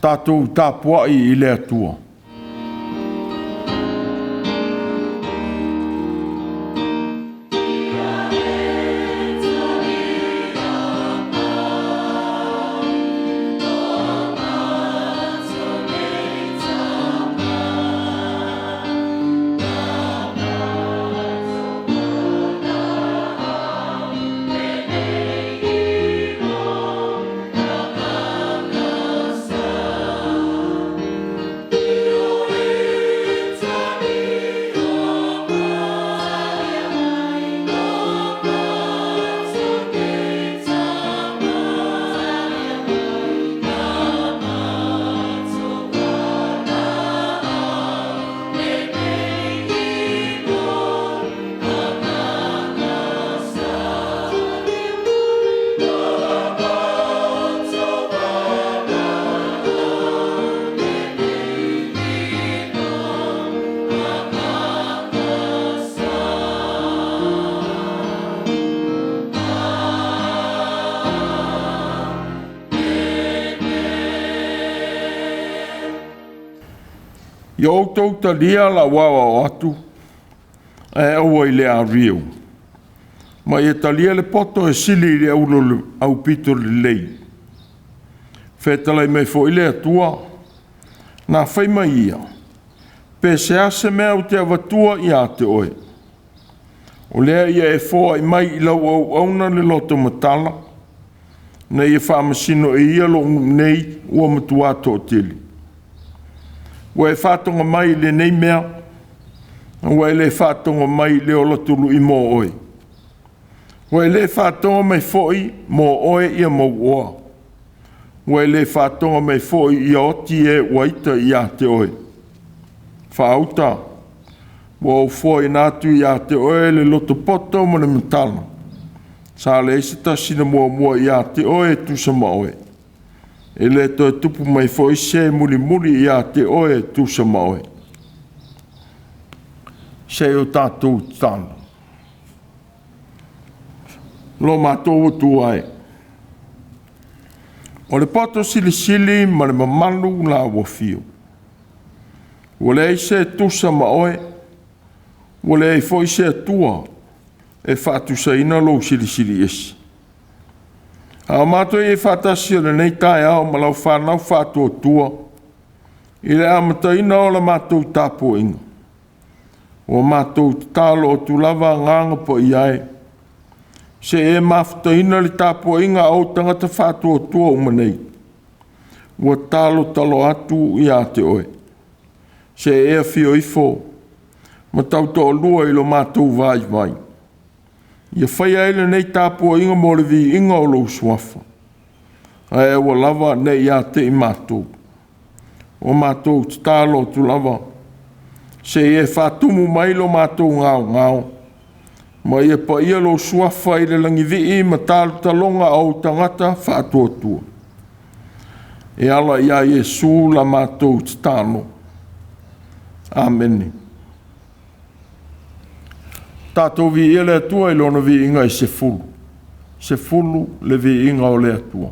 Tatou tapuai i le Atua. Ia outou talia lau aoao atu, ae aua le avio, ma ia talia le poto e sili i le aupito lelei. Fetalai mai foi le Atua, na fai mai ia, pe se a se mea ou te avatua ia te oe, o lea ia e foai mai i lau auauna le loto matala, na ia faamasino e ia lou nuu nei ua matua toatele. Ua e faatoga mai i lenei mea, ua e le faatoga mai i le ola tului mo oe. Ua e le faatoga mai foi mo oe ia mauoa. Ua e le faatoga mai foi ia oti e ua ita ia te oe. Faauta, ua ou foaina atu ia te oe le loto poto ma le matala, sa leai se tasi na muamua ia te oe e tusa ma oe. E le toe tupu mai foi se mulimuli ia te oe e tusa ma oe. Se i o tatou tatalo. Lo matou Atua e, o le poto silisili ma le mamalu la ua afio. Ua leai se tusa ma oe, ua leai foi se Atua e faatusaina lou silisili ese. A o matou i ai faatasi i lenei taeao ma lau fanau faatuatua, i le amataina o la matou tapuaiga, ua matou tatalo atu lava Agaga Paia e, se i e mafutaina le tapuaiga a ou tagata faatuatua uma nei, ua talotalo atu ia te oe. Se i e afio ifo ma tautoalua i lo matou vaivai, ia faia ai lenei tapuaiga mo le viiga o lou Suafa, ae aua lava ne i ia te i matou. Ua matou tatalo atu lava, se i e faatumu mai lo matou gaogao, ma ia paia lou Suafa i le lagivii ma talotaloga a ou tagata faatuatua. E ala ia Iesu la matou tatalo. Amene. Tatou viia le Atua i lona viiga e 10. 10 le viiga o le Atua.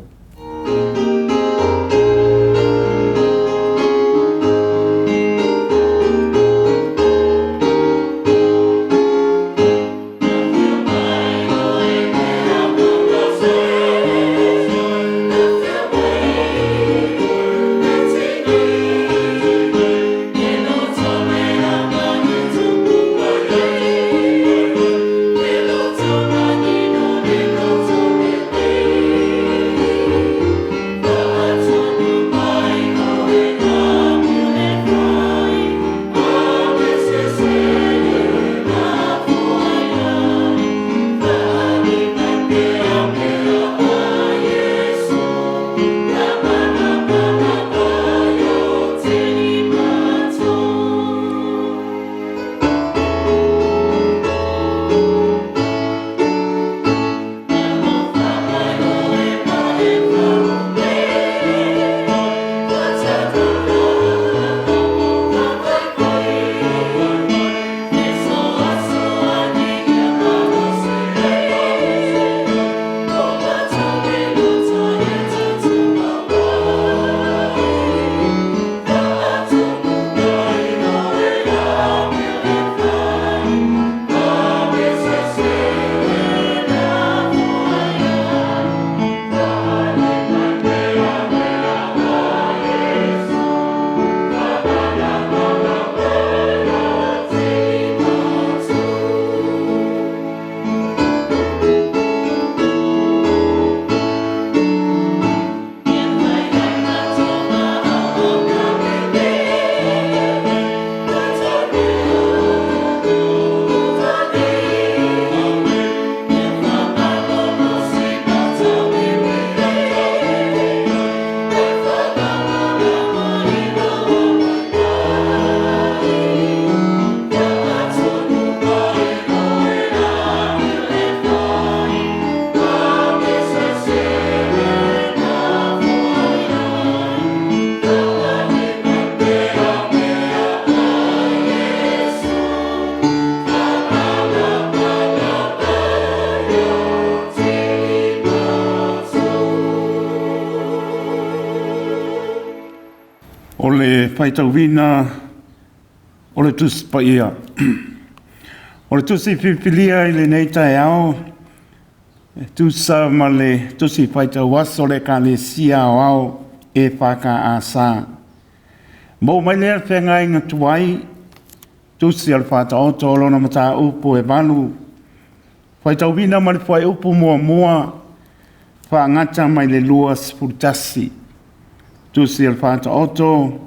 O le faitauina o le Tusi Paia. O le Tusi filifilia i lenei taeao e tusa ma le Tusi Faitau Aso o le Ekalesia Aoao EFKS. Maua mai lea le feagaiga tuai, Tusi a le Faataoto o lona mataupu e 8, faitauina ma le fuaiupu 1, faagata mai le 21. Tusi a le Faataoto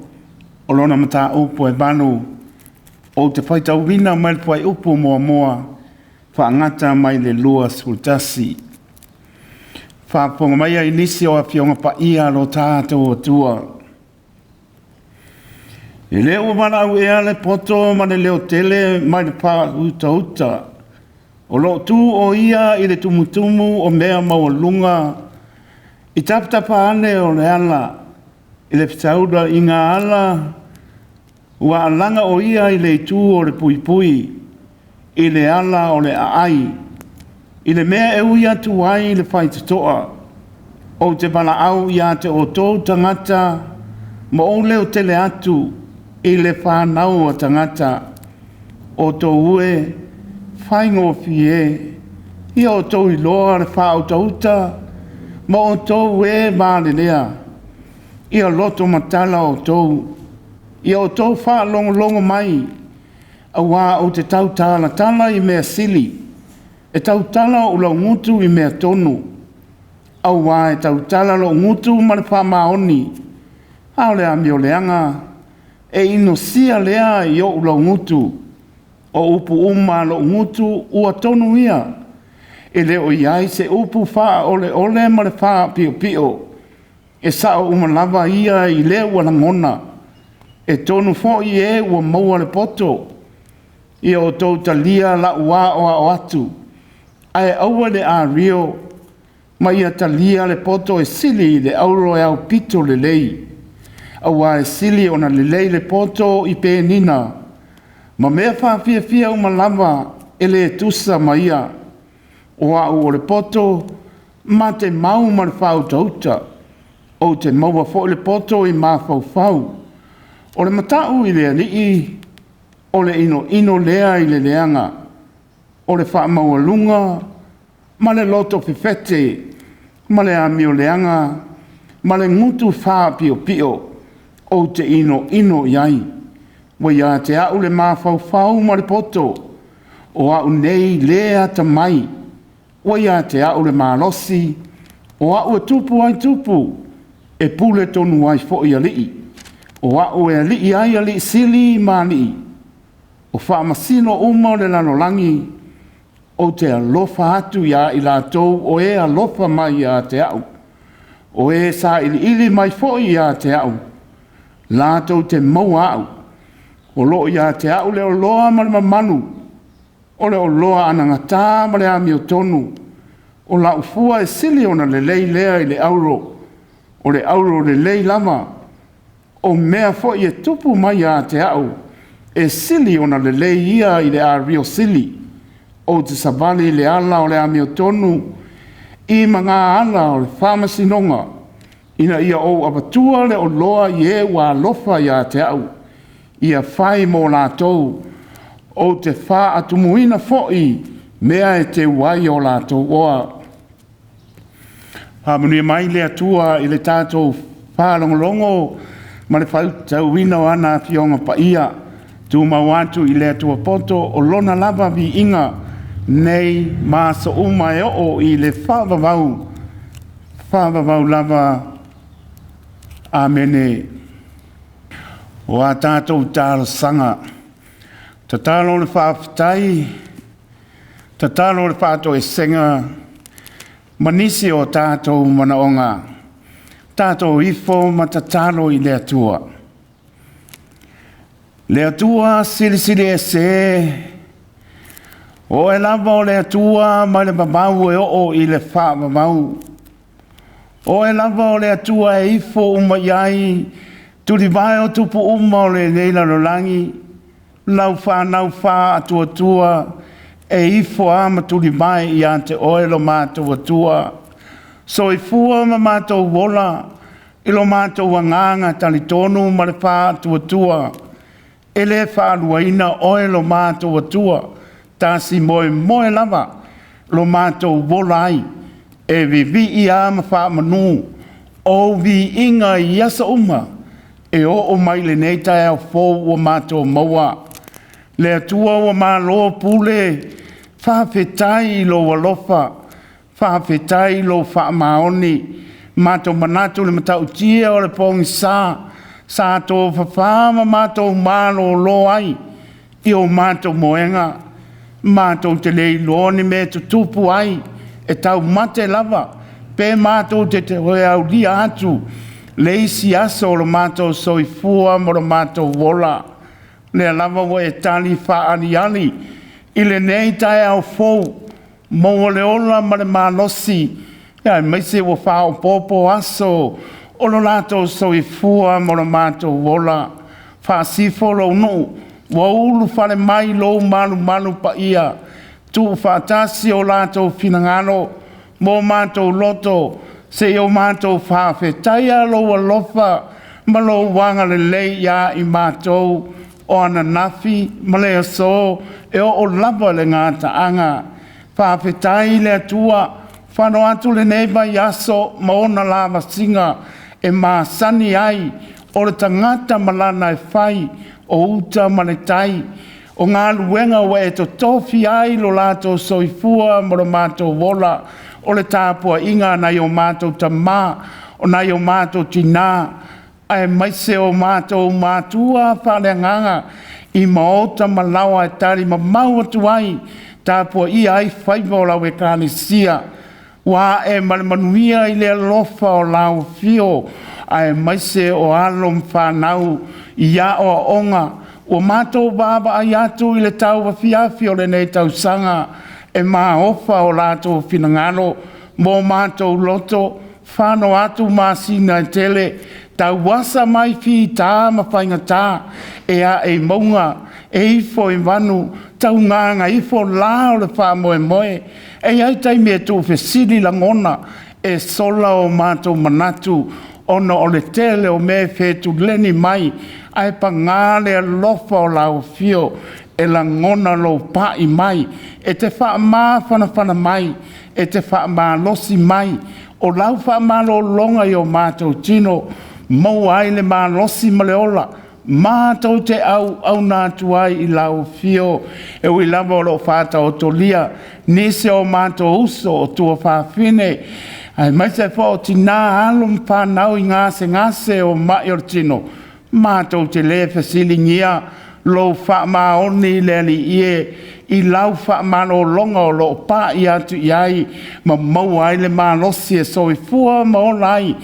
o lona mataupu e 8, ou te faitauina mai le fuaiupu 1, faagata mai le 21. Faafofoga maia i nisi o Afioga Paia a lo tatou Atua. E le ua valaau ea le poto ma le leotele mai le faautauta, o lo o tu o ia i le tumutumu o mea maualuga i tafatafa ane o le ala, i le fetaula i ngā ala, ua alaga o ia i le itu o le puipui, i le ala o le aai, i le mea e ui atu ai le faitotoa. Ou te valaau ia te outou tagata ma ou leo tele atu i le fanau a tagata. Outou e faigofie, ia outou iloa le faautauta ma outou e valelea. Ia loto matala outou, ia outou faalogologo mai, auā ou te tautalatala i mea sili, e tautala ou laugutu i mea tonu, auā e tautala lou gutu ma le faamaoni, a o le amioleaga e inosia lea i ou laugutu. O upu uma a lou gutu ua tonu ia, e le o i ai se upu faaoleole ma le faapiopio, e sao uma lava ia i le ua lagona, e tonu foi e ua maua le poto. Ia outou talia lau aoao atu, ae aua le ario, ma ia talia le poto e sili i le auro e aupito lelei, auā e sili ona lelei le poto i penina, ma mea faafiafia uma lava e le tusa ma ia. O au o le poto ma te mau ma le faautauta, ou te maua foi le poto i mafaufau. O le matau i le alii, o le inoino lea i le leaga, o le faamaualuga ma le loto fefete, ma le amioleaga, ma le gutu faapiopio, ou te inoino i ai. Ua ia te au le mafaufau ma le poto, o au nei le atamai. Ua ia te au le malosi, o au e tupu ai tupu, e pule tonu ai foi alii. O au e alii ai alii sili ma alii, o faamasino uma o le lalolagi. Ou te alofa atu iā i latou o e alofa mai ia te au, o e sailiili mai foi ia te au, latou te maua au. O loo ia te au le oloa ma le mamalu, o le oloa anagata ma le amiotonu. O lau fua e sili ona lelei lea i le auro, o le auro lelei lava. O mea foi e tupu mai ia te au, e sili ona lelei ia i le ario sili. Ou te savali i le ala o le amiotonu, i magā ala o le faamasinoga, ina ia ou avatua le oloa i e ua alofa ia te au, ia fai mo latou. Ou te faatumuina foi mea e teu ai o latou oa. Faamanuia mai le Atua i le tatou faalogologo ma le faitauina o ana Afioga Paia. Tumau atu i le Atua poto o lona lava viiga nei ma aso uma e oo i le faavavau, faavavau lava. Amene. O a tatou talosaga, tatalo o le faafetai, tatalo o le faatoesega, ma nisi o tatou manaoga, tatou ifo ma tatalo i le Atua. Le Atua silisili ese, oe lava o le Atua mai le vavau e oo i le faavavau. Oe lava o le Atua e ifo uma i ai tulivae o tupu uma o lenei lalolagi, lau fanau faatuatua e ifo a ma tulivae ia te oe lo matou Atua. Soifua ma matou ola I lo matou agaga talitonu ma le faatuatua, e le faaluaina oe lo matou Atua, tasi moemoe lava lo matou ola ai, e vivii lava ma faamanu ou viiga i aso uma e oo mai lenei taeao fou ua matou maua. Le Atua ua malo pule, faafetai i lou alofa, faafetai i lou faamaoni. Matou manatu i le matautia o le pogisa sa tofafa ma matou malolo ai i o matou moega, matou te le iloa ni mea e tutupu ai, e taumate lava pe matou te toe aulia atu le isi aso o lo matou soifua ma lo matou ola. O lea lava ua e tali faaaliali i lenei taeao fou, maua le ola ma le malosi, aemaise ua faaopoopo aso o lo latou soifua ma lo matou ola. Faasifo lou nuu ua ulufale mai i lou malumalu paia, tuufaatasi o latou finagalo ma o matou loto, seia o matou faafetaia lou alofa ma lou agalelei ia i matou o ananafi ma le aso e oo lava i le gataaga. Faafetai i le Atua, fano atu lenei vaiaso ma ona lavasiga e masani ai o le tagata ma lana e fai, o uta ma le tai, o galuega ua e tofofia ai lo latou soifua ma lo matou ola, o le tapuaiga a nai o matou tama, o nai o matou tina, aemaise o matou matua faaleagaga i maota ma laoa e tali mamao atu ai, tapuaia ai faiva o lau Ekalesia. Ua ae ma le manuia i le alofa o lau afio aemaise o alo ma fanau i aoaoga ua matou vaavaai atu i le tauafiafi o lenei tausaga e maofa o latou finagalo mo matou loto, fano atu masina e tele, tauasa mai fita ma faigata, e ae i mauga, e ifo i vanu, taugaga ifo la o le faamoemoe. E i ai taimi e tuufesili lagona, e sola o matou manatu ona o le tele o mea e fetuleni mai, ae paga le alofa o lau afio e lagona lou pai mai, e te faamafanafana mai, e te faamalosi mai. O lau faamalologa i o matou tino, maua ai le malosi ma le ola, matou te auauna atu ai i lau afio. E ui lava o lo o faataotolia nisi o matou uso o tuafafine, aemaise foi o tina, alo ma fanau i gasegase o mai o le tino, matou te le fesiligia lou faamaoni le Alii e i lau faamalologa o lo o pa'i atu i ai ma maua ai le malosi e soifua ma ola ai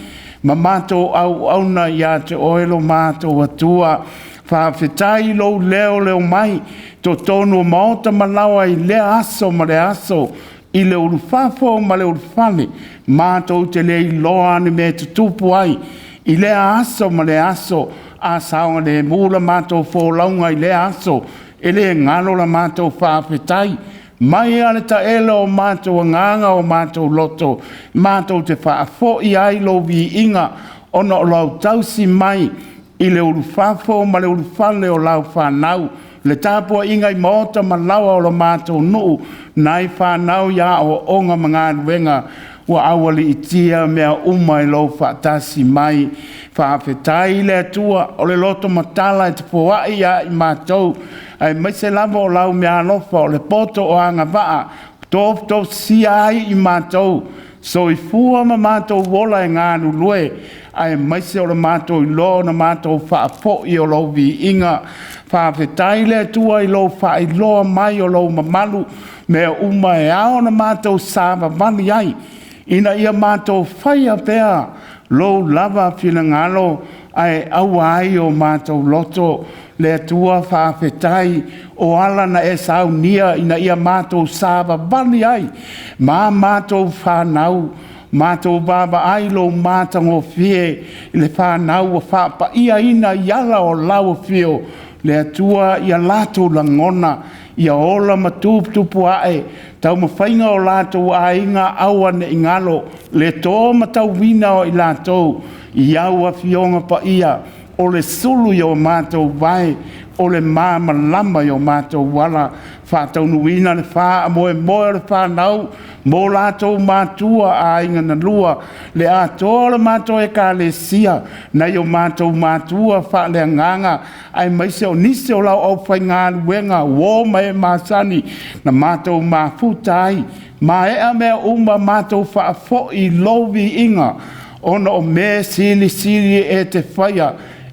ma matou auauna ia te Oe lo matou Atua. Faafetai i lou leoleo mai totonu o maota ma laoa i lea aso ma lea aso, i le ulufafo ma le ulufale, matou te le iloa ni mea e tutupu ai i lea aso ma lea aso. A saogalemu la matou folauga i lea aso, e le galo la matou faafetai mai lava le taele o matou agaga o matou loto, matou te faafoi ai lou viiga ona o lau tausi mai i le ulufafo ma le ulufale o lau fanau, le tapuaiga i maota ma laoa o lo matou nuu, nai fanau i aoaoga ma galuega, ua aualiitia mea uma i lou faatasi mai. Faafetai i le Atua o le loto matala e te foai ia i matou, aemaise lava o lau meaalofa o le poto o agavaa tofutofusia ai i matou, soifua ma matou ola e galulue, aemaise o le matou iloa ona matou faafoi o lou viiga. Faafetai i le Atua i lou faailoa mai o lou mamalu, mea uma e ao ona matou savavali ai, ina ia matou faia pea lou lava finagalo ae aua ai o matou loto. Le Atua faafetai o ala na e saunia ina ia matou savavali ai ma matou fanau, matou vaavaai i lou matagofie i le fanau ua faapaiaina i ala o lau afio. Le Atua ia latou lagona ia ola ma tuputupu ae. Taumafaiga o latou aiga aua ne i galo le to matauina o i latou i au Afioga Paia, o le sulu i o matou vae, o le malamalama i o matou ala. Faataunuuina le faamoemoe o le fanau mo latou matua, aiga na lua, le atoa o le matou Ekalesia, nai o matou matua faaleagaga, aemaise o nisi o lau aufaigaluega, uo ma e masani na matou mafuta ai. Maea mea uma matou faafoi lou viiga ona o mea silisili e te faia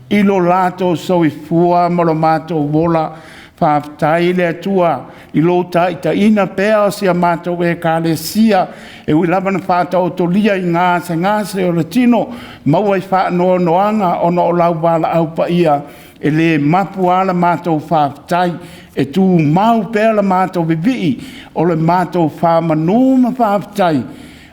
i lo latou soifua ma lo matou ola. Faafetai i le Atua i lou taitaiina pea o si a matou Ekalesia, e ui lava ina faataotolia i gasegase o le tino, maua i faanoanoaga ona o lau valaau paia, e le mapu lava la matou faafetai. E tumau pea le matou vivii o le matou faamanu ma faafetai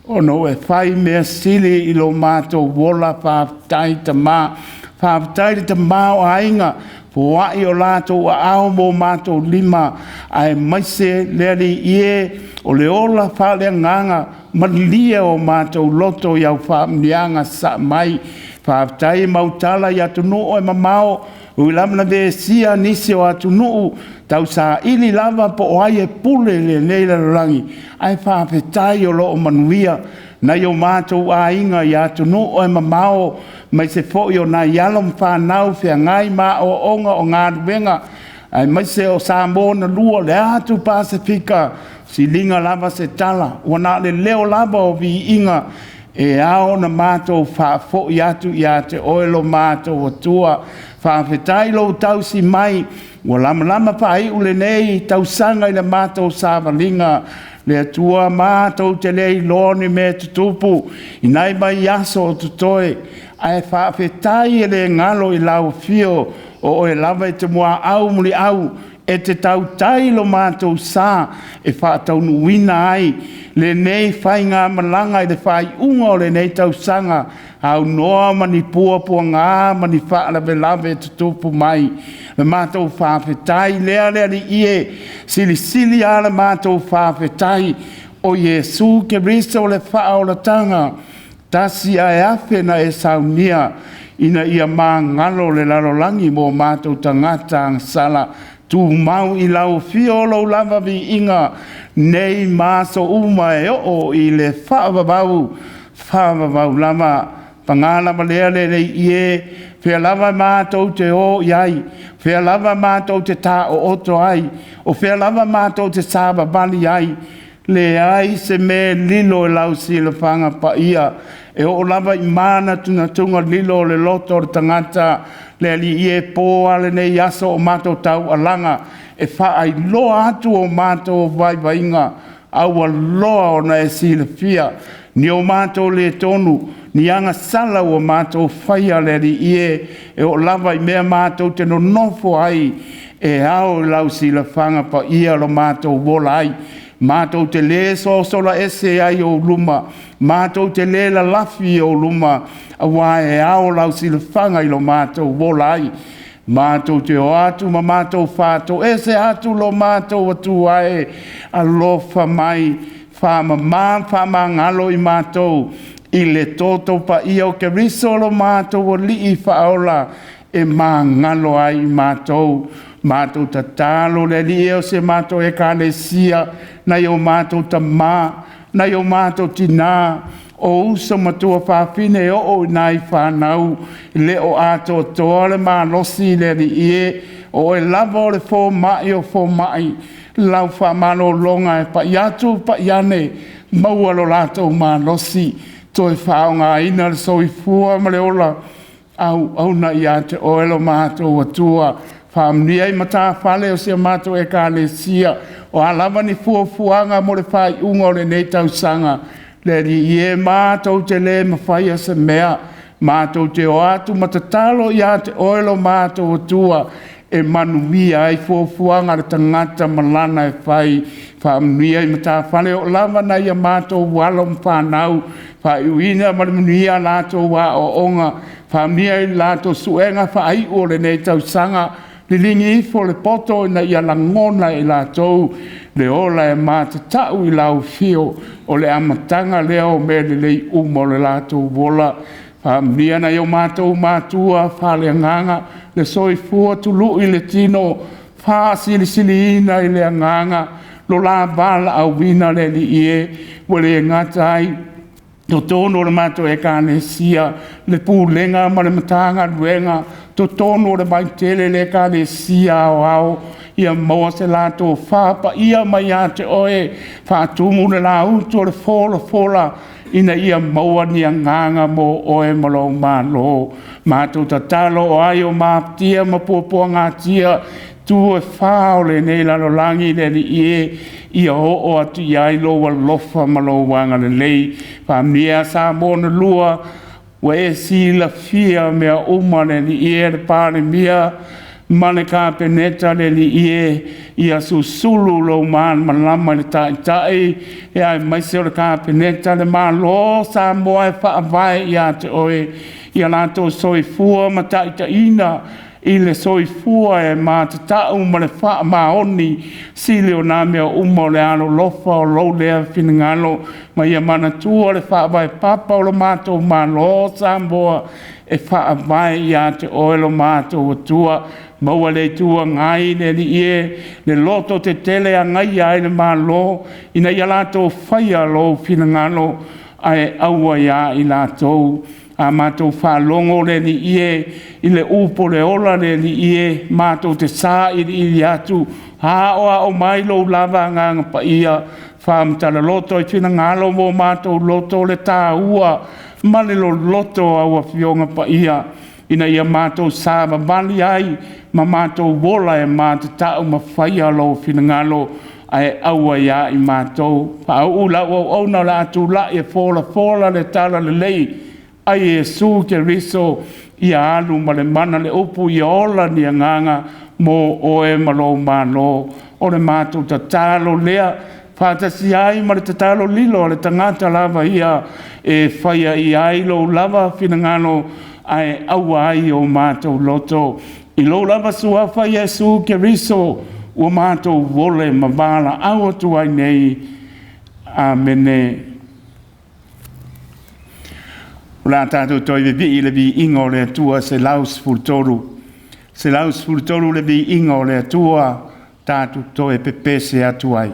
ona ua e fai mea sili i lo matou ola. Faafetai Tama. Faafetai le Tama o Aiga, foai o latou aao mo matou lima, aemaise le Alii e o le ola faaleagaga, malie o matou loto i au faamanuiaga sasaa mai. Faafetai mautala i atunuu e mamao, ui lava ina vesia nisi o atunuu, tausaili lava po o ai e pule i lenei lalolagi, ae faafetai o lo o manuia nai o matou aiga i atunuu e mamao, aemaise foi o nai alo ma fanau feagai ma aoaoga o galuega, aemaise o Samoa na lua, o le atu Pasefika, siliga lava se tala, ua na o le leo lava o viiga e ao ona matou faafoi atu ia te oe lo matou Atua. Faafetai lou tausi mai ua lamalama faaiu lenei tausaga i le matou savaliga. Le Atua matou te le iloa ni mea e tutupu i nai vaiaso o totoe, ae faafetai e le galo i lau afio, o oe lava e te muaau muliau e te tautai lo matou sa e faataunuuina ai lenei faigamalaga i le faaiuga o lenei tausaga, aunoa ma ni puapuaga ma ni faalavelave e tutupu mai. Le matou faafetai lea le Alii e, silisili lava le matou faafetai, o Iesu Keriso o le faaolataga, tasi ae afe na e saunia ina ia magalo le lalolagi mo matou tagata agasala. Tumau i lau afio lou lava viiga nei ma aso uma e oo i le faavavau, faavavau lava. Paga lava lea le Alii e, fea lava matou te o i ai, fea lava matou te taooto ai, o fea lava matou te savavali ai, leai se mea e lilo i lau silafaga paia, e oo lava i manatunatuga lilo o le loto o le tagata. Le Alii e, po lava lenei aso o matou taualaga e faailoa atu o matou vaivaiga, a ua loa ona e silafia ni o matou le tonu, ni agasala ua matou faia. Le Alii e, e oo lava i mea matou te nonofo ai, e ao i lau silafaga paia lo matou ola ai. Matou te le sosola ese ai i ou luma, matou te le lalafi i ou luma, aua e ao lau silafaga i lo matou ola ai. Matou te o atu ma matou faatoese atu lo matou Atua e, alofa mai, faamama ma faamagalo i matou i le toto paia o Keriso lo matou Alii Faaola e magalo ai i matou. Matou tatalo le Alii e o si a matou Ekalesia, nai o matou tama, nai o matou tina, o uso ma tuafafine e oo i nai fanau, e le o atoatoa le malosi le Alii e, o oe lava o le fomai o fomai, lau faamalologa e pai atu pai ane, maua lo latou malosi, toe faaaogaina le soifua ma le ola auauna ia te oe lo matou Atua. Faamanuia i matafale o si a matou Ekalesia, o a lava ni fuafuaga mo le faaiuga o lenei tausaga, le Alii e, matou te le mafaia se mea, matou te o atu ma tatalo ia te oe lo matou Atua e manuia ai fuafuaga a le tagata ma lana e fai. Faamanuia i matafale o oo lava nai a matou alo ma fanau, faaiuina ma le manuia a latou aoaoga, faamanuia i latou suega faaiu o lenei tausaga. Liligi ifo le poto ina ia lagona e i latou le ola e matatau i lau afio, o le amataga lea o mea lelei uma o le latou ola. Faamanuia nai o matou matua faaleagaga le soifua tului i le tino, faasilisiliina i le agaga lo la valaauina le Alii e, ua le gata ai i totonu o le matou Ekalesia, le pulega ma le Matagaluega, totonu o le Vaitele le Ekalesia Aoao, ia maua se latou faapaia mai ia te oe, faatumu le lautu a le folafola ina ia maua ni agaga mo oe ma lou Malo. Matou tatalo, o ai o mafatia ma puapuagatia i itu e fa o lenei lalolagi le Alii e, ia oo atu i ai lou alofa ma lou agalelei. Faamanuia ia Samoa na lua, ua e silafia mea uma le Alii e, le Palemia ma le Kapeneta le Alii e, ia susulu lou malamalama i le Taitai aemaise o le Kapeneta, le Malo o Samoa e faavae ia te oe, ia latou soifua ma taitaiina i le soifua e matatau ma le faamaoni. Sili o na mea uma o le alolofa o lou lea finagalo, ma ia manatua le faavae papa o lo matou Malo o Samoa, e faavae ia te oe lo matou Atua. Maua e le Itu Agai le Alii e, le lototetele e agaia ai le Malo ina ia latou faia lou finagalo ae aua ia i latou. A matou faalogo le Alii e i le upu o le ola le Alii e, matou te sailiili atu, aoao mai lou lava Agaga Paia, faamatala loto i finagalo ma o matou loto le taua ma le loloto o au Afioga Paia, ina ia matou savavali ai ma matou ola e matatau ma faia lou finagalo ae aua ia i matou. Faauu lau auauna o le a tulai e folafola le talalelei a Iesu Keriso, ia alu ma le mana le upu, ia ola ni agaga mo oe ma lou Malo. O le matou tatalo lea faatasi ai ma le tatalo lilo a le tagata lava ia e faia i ai lou lava finagalo ae aua ai o matou loto. I lou lava suafa Iesu Keriso ua matou ole ma valaau atu ai nei. Amene. O le a tatou toe vivii i le viiga o le Atua 113, 113 le viiga o le Atua, tatou toe pepese atu ai.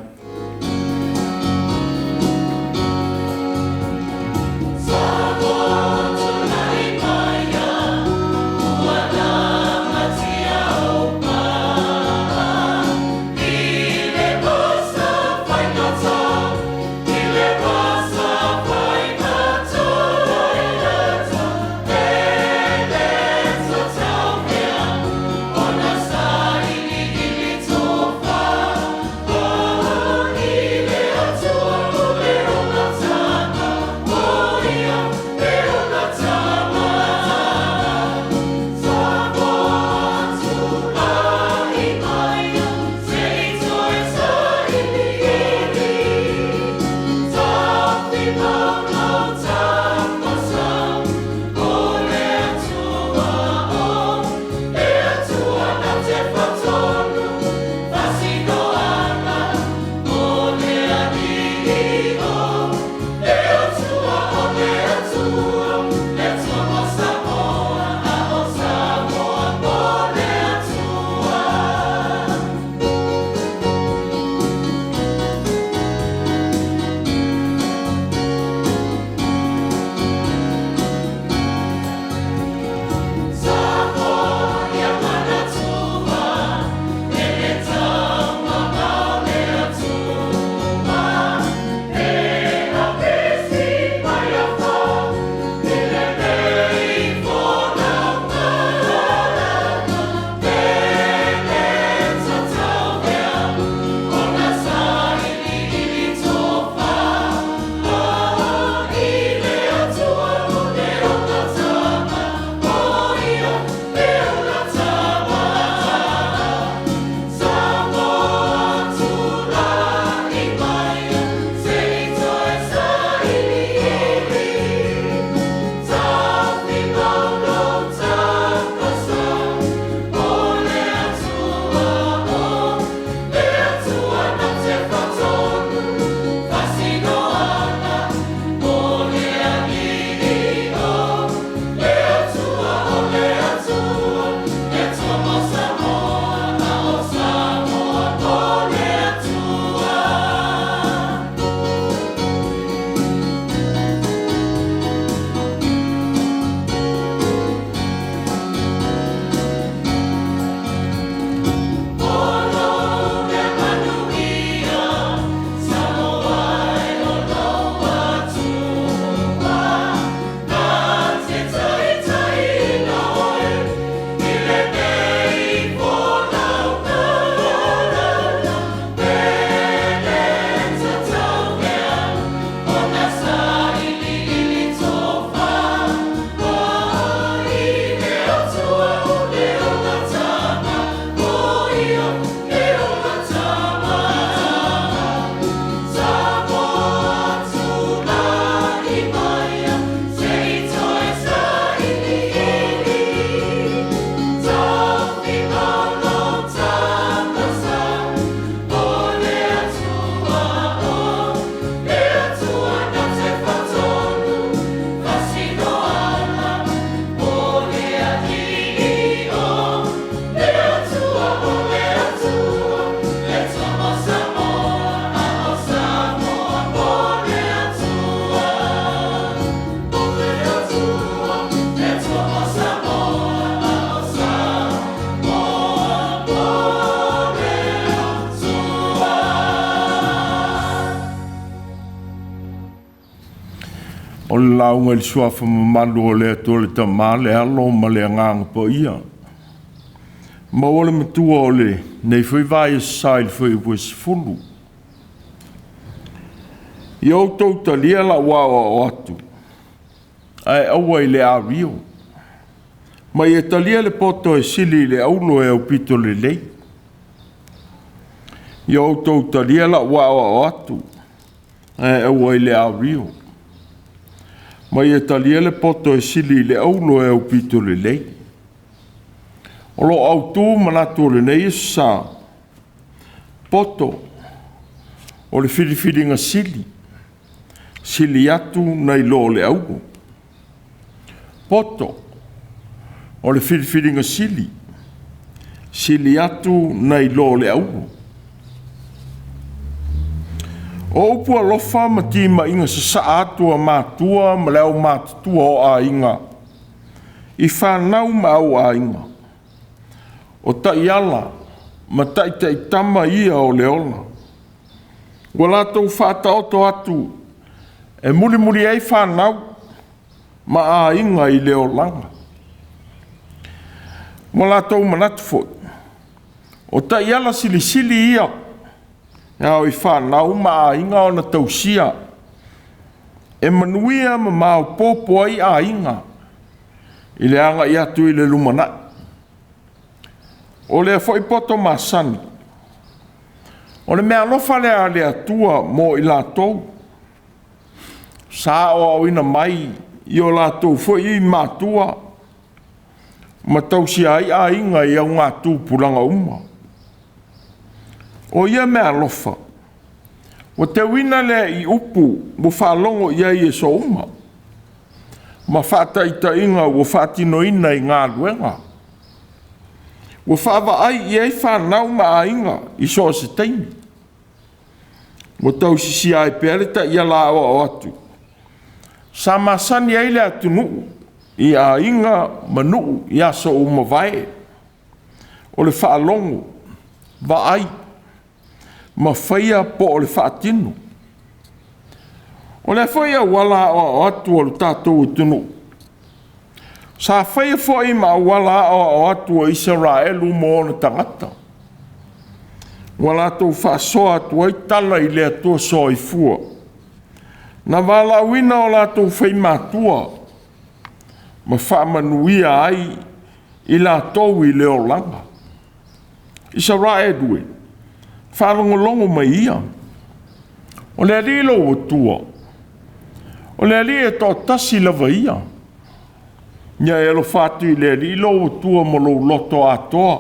O le lauga i le suafa mamalu o le Atua le Tama, le Alo ma le Agaga Paia. Maua le matua o lenei foi vai e sa i le fuaiupu e 10. Ia outou talia lau aoao atu, ae aua i le ario, ma ia talia le poto e sili i le aulo e aupito lelei. Ia outou talia lau aoao atu, ae aua i le ario, ma ia talia le poto e sili i le aulo e aupito lelei. O lo o autu manatu o lenei aso sa, poto o le filifiliga sili, sili atu nai lo le aulo. Poto o le filifiliga sili, sili atu nai lo le aulo. O upu alofa ma timaiga sasaa atu a matua ma le aumatutua o aiga i fanau ma auaiga, o taiala ma taitaitama ia o le ola, ua latou faataoto atu e mulimuli ai fanau ma aiga i le olaga. Ua latou manatu foi, o taiala silisili ia e ao i fanau ma aiga ona tausia e manuia ma maopoopo ai aiga i le agai atu i le lumanai. O lea foi poto masani, o le meaalofa lea a le Atua mo i latou sa aoaoina mai i o latou foi matua ma tausia ai aiga i augatupulaga uma. O ia meaalofa, ua teuina lea i upu ua faalogo i ai i aso uma, ma faataitaiga ua faatinoina i galuega, ua faavaai i ai fanau ma aiga i so o se taimi, ua tausisia ai pea le taiala aoao atu sa masani ai le atunuu i aiga ma nuu i aso ua mavae, o le faalogo, vaai ma faia po o le faatino. O lea foi auala aoao atu o le tatou atunuu, sa faia foi ma auala aoao atu a Isaraelu ma ona tagata, ua latou faasoa atu ai tala i le Atua Soifua, na valaauina o latou faimatua ma faamanuia ai i latou i le olaga. Isaraelu e, faalogologo mai ia, o le Alii lou Atua, o le Alii e toatasi lava ia. Ia e alofa atu i le Alii lou Atua ma lou loto atoa,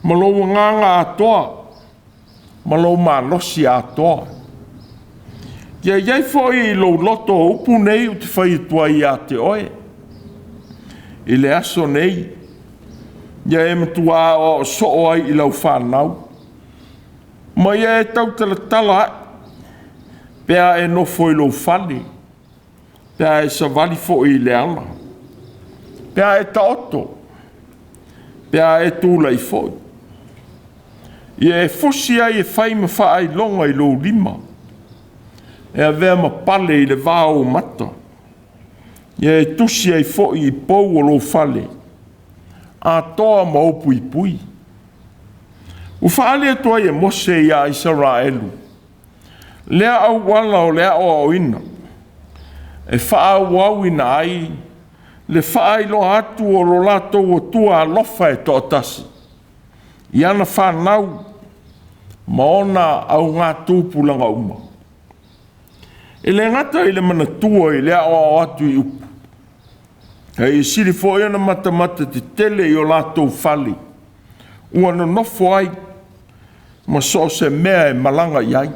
ma lou agaga atoa, ma lou malosi atoa. Ia i ai foi i lou loto o upu nei ou te fai atu ai ia te oe i le aso nei, ia e matua aoao soo ai i lau fanau, ma ia e tautalatala ai, pe a e nofo i lou fale, pe a e savali foi i le ala, pe a e taoto, pe a e tulai foi. Ia e fusi ai e fai ma faailoga i lou lima, e avea ma pale i le va o ou mata, ia e tusi ai foi i pou o lou fale, atoa ma ou puipui. Ua faaali atu ai e Mose ia Isaraelu lea auala o le aoaoina e faaauauina ai le faailoa atu o lo latou Atua alofa e toatasi i ana fanau ma ona augatupulaga uma. E le gata i le manatua i le aoao atu i upu, ae sili foi ona matamata tetele i o latou fale ua nonofo ai ma so o se mea e malaga i ai.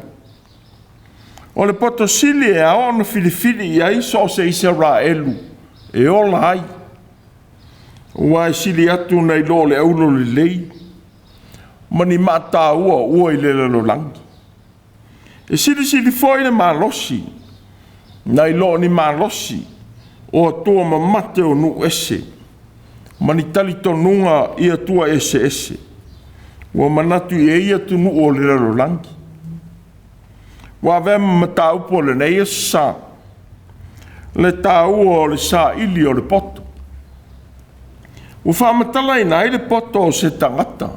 O le poto sili e ao ona filifili i ai so o se Isaraelu e ola ai, aua e sili atu nai lo le aulo lelei ma ni maataua ua i le lalolagi. E silisili foi le malosi nai lo ni malosi o atua mamate o nuu ese ma ni talitonuga i atua eseese ua manatu i ai atunuu o le lalolagi. Ua avea ma mataupu o lenei aso sa. le taua o le saili o le poto. Ua faamatalaina ai le poto o se tagata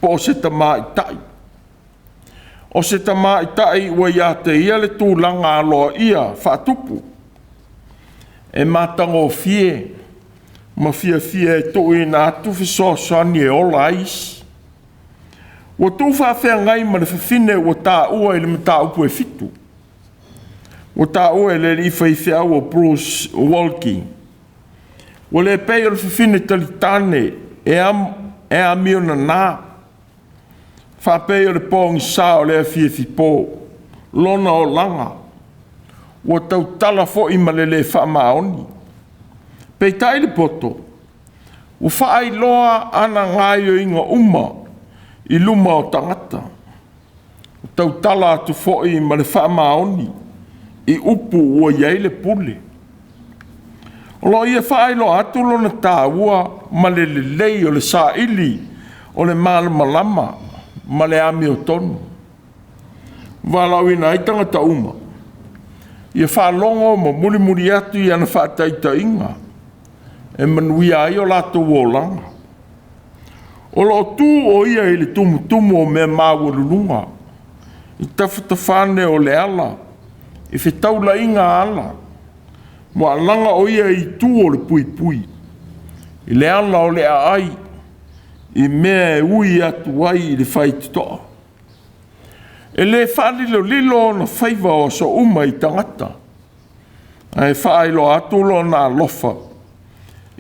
po o se tamaitai. O se tamaitai ua ia te ia le tulaga aloaia faatupu, e matagofie ma fiafia e tuuina atu fesoasoani e ola ai isi. Ua tuufaafeagai ma le fafine ua taua i le mataupu e 7, ua taua e le alii faifeau o Bruce Walkie. Ua le pei o le fafine talitane e amio nana, faapei o le pogisa o le afiafi po lona olaga, ua tautala foi ma le le faamaoni. Peitai le poto, ua faailoa ana gaoioiga uma i luma o tagata, ua tautala atu foi ma le faamaoni i upu ua i ai le pule. O lo o ia faailoa atu lona taua ma le lelei o le saili o le malamalama ma le amiotonu, valaauina ai tagata uma ia faalogo ma mulimuli atu i ana faataitaiga e manuia ai o latou olaga. O lo o tu o ia i le tumutumu o mea maualuluga, i tafatafa ane o le ala, i fetaulaiga ala, ua alaga o ia i itu o le puipui, i le ala o le aai, i mea e ui atu ai i le faitotoa. E le faalilolilo ona faiva o aso uma i tagata, ae faailoa atu lona alofa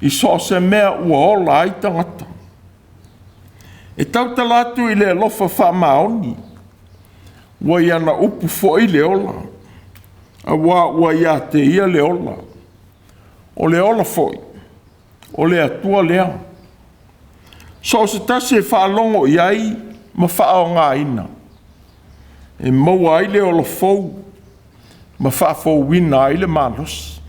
i so o se mea ua ola ai tagata. E tautala atu i le alofa faamaoni, ua i ana upu foi le ola, aua ua ia te ia le ola. O le ola foi, o le Atua lea. So o se tasi e faalogo i ai ma faaaogaina, e maua ai le ola fou ma faafouina ai le malosi.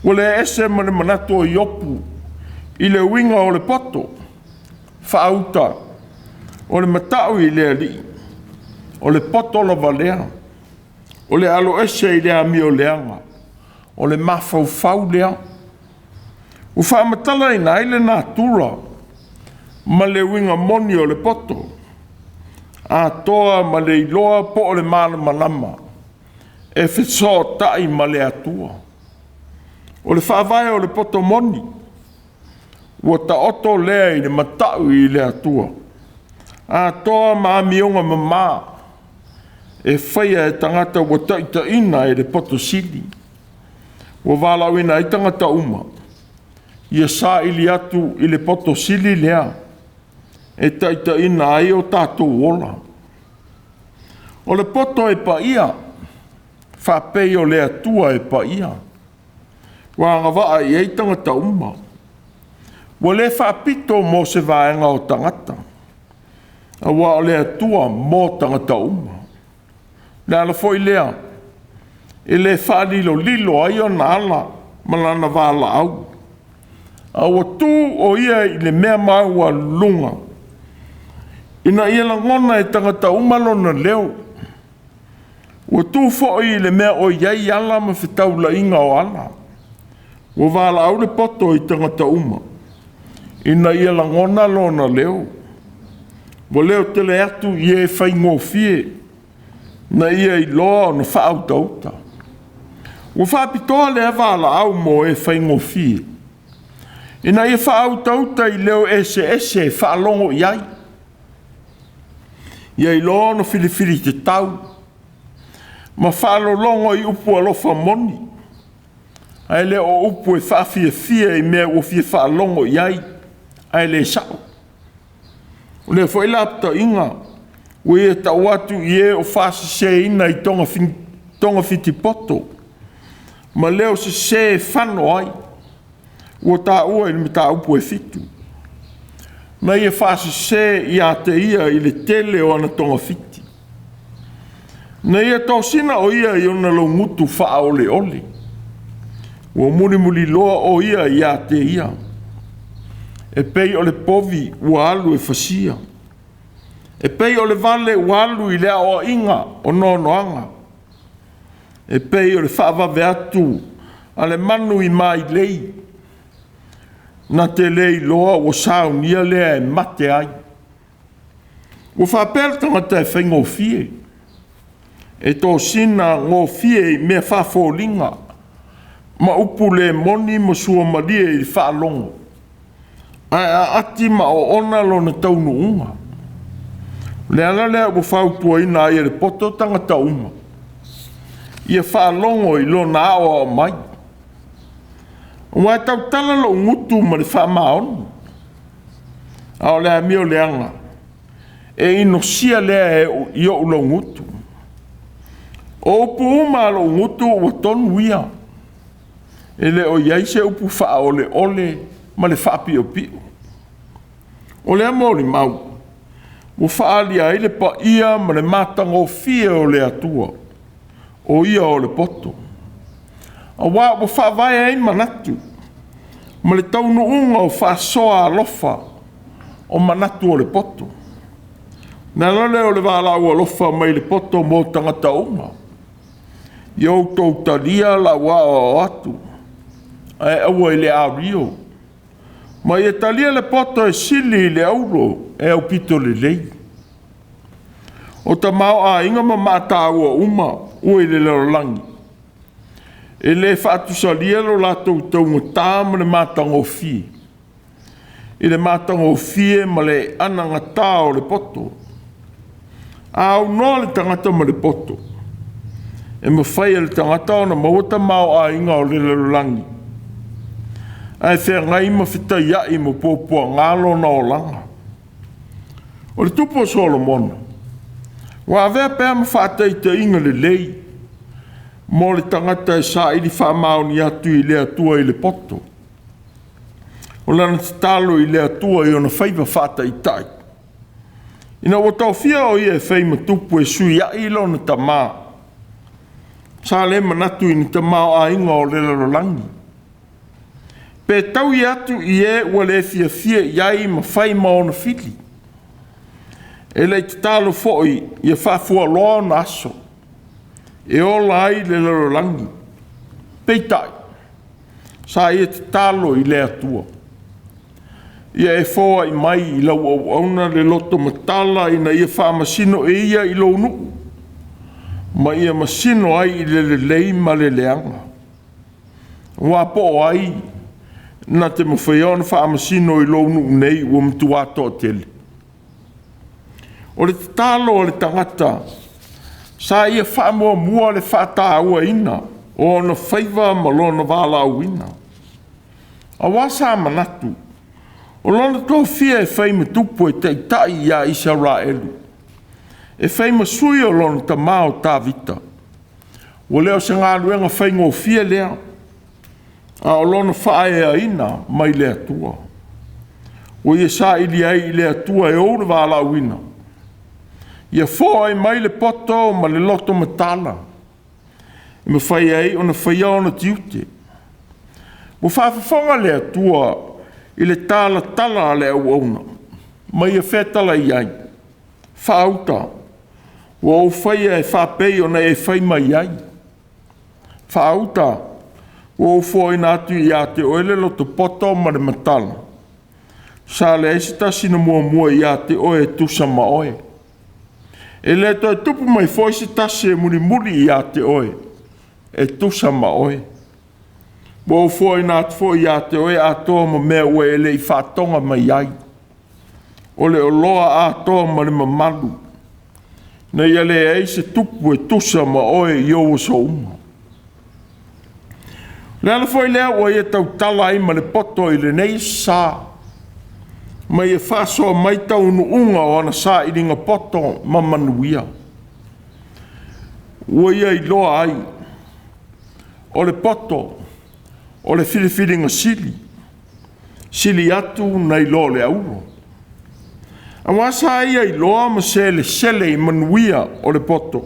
Ua le ese ma le manatu o Iopu i le uiga o le poto faauta o le matau i le Alii, o le poto lava lea, o le aloese i le amioleaga, o le mafaufau lea. Ua faamatalaina ai le natura ma le uiga moni o le poto, atoa ma le iloa po o le malamalama e fesootai ma le Atua. O le faavae o le poto moni, ua taoto lea i le matau i le Atua, atoa ma amioga mama e faia e tagata ua taitaiina e le poto sili. Ua valaauina ai tagata uma ia saili atu i le poto sili lea e taitaiina ai o tatou ola. O le poto e paia, faapei o le Atua e paia, ua agavaa i ai tagata uma. Ua le faapito mo se vaega o tagata, aua o le Atua mo tagata uma. O le ala foi lea e le faalilolilo ai ona ala ma lana valaau, a ua tu o ia i le mea maualuluga, ina ia lagona e tagata uma lona leo. Ua tu foi i le mea o i ai ala ma fetaulaiga o ala. Ua valaau le poto i tagata uma, ina ia lagona lona leo. Ua leo tele atu i e faigofie, na ia iloa ona faautauta. Ua faapitoa lea valaau mo e faigofie, ina ia faautauta i leo eseese e faalogo i ai. Ia iloa ona filifili tatau, ma faalologo i upu alofa moni, ae le o upu e faafiafia i mea ua fia faalogo i ai, ae le sao. O lea foi lapataiga ua ia tau atu i e o faaseseina i togafiti poto ma leo sese e fano ai, ua taua i le mataupu e 7. Na ia faasese ia te ia i le tele o ana togafiti. Na ia tosina o ia i ona laugutu faaoleole. Ua mulimuliloa o ia ia te ia, e pei o le povi ua alu e fasia, e pei o le vale ua alu i le aoaiga o noanoaga. E pei o le faavave atu a le manu i mailei, na te le iloa ua saunia lea e mate ai. Ua faapea le tagata e faigofie, e tosina gofie i mea faafoliga ma upu le moni ma suamalie i le faalogo, ae aati ma oona lona taunuuga. O le ala lea ua fautuaina ai e le poto tagata uma, ia faalogo i lona aoao mai. Aua e tautala lou gutu ma le faamaoni, a o le amio leaga e inosia lea i ou lou gutu. O upu uma a lou gutu ua tonu ia, e le o i ai se upu faaoleole ma le faapiopio. O lea molimau ua faaalia ai le paia ma le matagofie o le Atua, o Ia o le poto, aua ua faavae ai manatu ma le taunuuga o faasoa alofa o manatu o le poto. O le ala lea o le valaau alofa mai le poto mo tagata uma, ia outou talia lau aoao atu, ae aua le amio, ma ia talia le poto e sili i le auro e aupito lelei. O tamaoaiga ma mataua uma ua i le lalolagi, e le faatusalia lo latou taugata ma le matagofie, i le matagofie ma le anagata o le poto. A aunoa le tagata ma le poto, e mafai e le tagata ona maua tamaoaiga o le lalolagi, ae feagai ma fetaiai ma puapuaga lona olaga. O le tupu o Solomona, ua avea pea ma faataitaiga lelei mo le tagata e saili faamaoni atu i le Atua i le poto. O lana tatalo i le Atua i ona faiva faataitai, ina ua tofia o ia e fai ma tupu e suiai lona tama, sa le manatu i ni tamaoaiga o le lalolagi, pe taui atu i e ua le fiafia i ai ma fai ma ona fili. E le i tatalo foi ia faafualoa ona aso e ola ai i le lalolagi, peitai, sa ia tatalo i le Atua, ia e foai mai i lau auauna le loto matala ina ia faamasino e ia i lou nuu, ma ia masino ai i le lelei ma le leaga. Aua po o ai na te mafaia ona faamasino i lou nuu nei ua matua toatele? O le tatalo a le tagata sa ia faamuamua le faatauaina o ona faiva ma lona valaauina, aua sa manatu o lona tofia e fai ma tupu e taitai ia Isaraelu, e fai ma sui o lona tama o Tavita. Ua le o se galuega faigofie lea, a o lona faaeaina mai le Atua. Ua ia saili ai i le Atua e ou le valaauina, ia foai mai le poto ma le loto matala, e mafai ai ona faia ona tiute. Ua faafofoga le Atua i le talatala a le auauna, ma ia fetalai ai, “Faauta, ua ou faia e faapei ona e fai mai ai. Faauta, ua ou foaina atu ia te oe le loto poto ma le matala, sa leai se tasi na muamua ia te oe e tusa ma oe. E le toe tupu mai foi se tasi e mulimuli ia te oe e tusa ma oe. Ua ou foaina atu foi ia te oe atoa ma mea ua e le i faatoga mai ai, o le oloa atoa ma le mamalu, ina ia leai se tupu e tusa ma oe i ou aso uma.” O le ala foi lea ua ia tautala ai ma le poto i lenei aso sa, ma ia faasoa mai taunuuga o ana sailiga poto ma manuia. Ua ia iloa ai, o le poto o le filifiliga sili, sili atu nai lo le auro. Aua sa ia iloa ma selesele i manuia o le poto,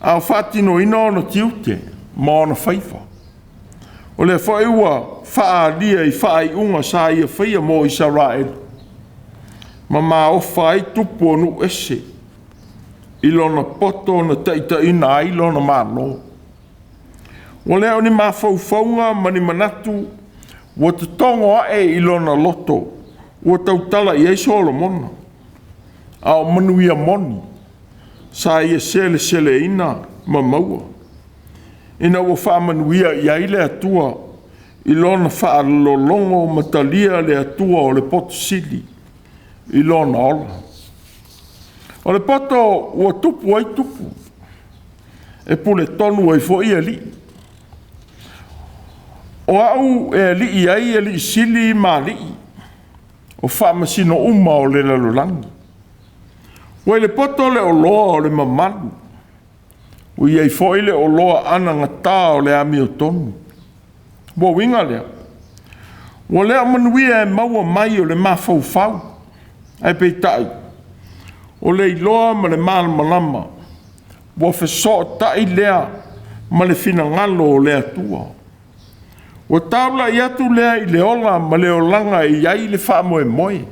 a o faatinoina ona tiute ma ona faiva. O lea foi ua faaalia i faaiuga sa ia faia mo Isaraelu, ma maofa ai tupu o nuu ese i lona poto na taitaiina ai lona malo. Ua le o ni mafaufauga ma ni manatu ua totogo ae i lona loto ua tautala i ai Solomona, a o manuia moni sa ia seleseleina ma maua, ina ua faamanuia i ai le Atua i lona faalologo ma talia le Atua o le poto sili i lona ola. O le poto ua tupu ai tupu, e puletonu ai foi alii. O au e alii ai alii sili ma alii, o faamasino uma o le lalolagi. Ua i le poto le oloa o le mamalu, ua i ai foi le oloa anagata o le amiotonu. Ua uiga lea, ua le o manuia e maua mai o le mafaufau, ae peitai, o le iloa ma le malamalama ua fesootai lea ma le finagalo o le Atua. Ua taulai atu lea i le ola ma le olaga e i ai le faamoemoe.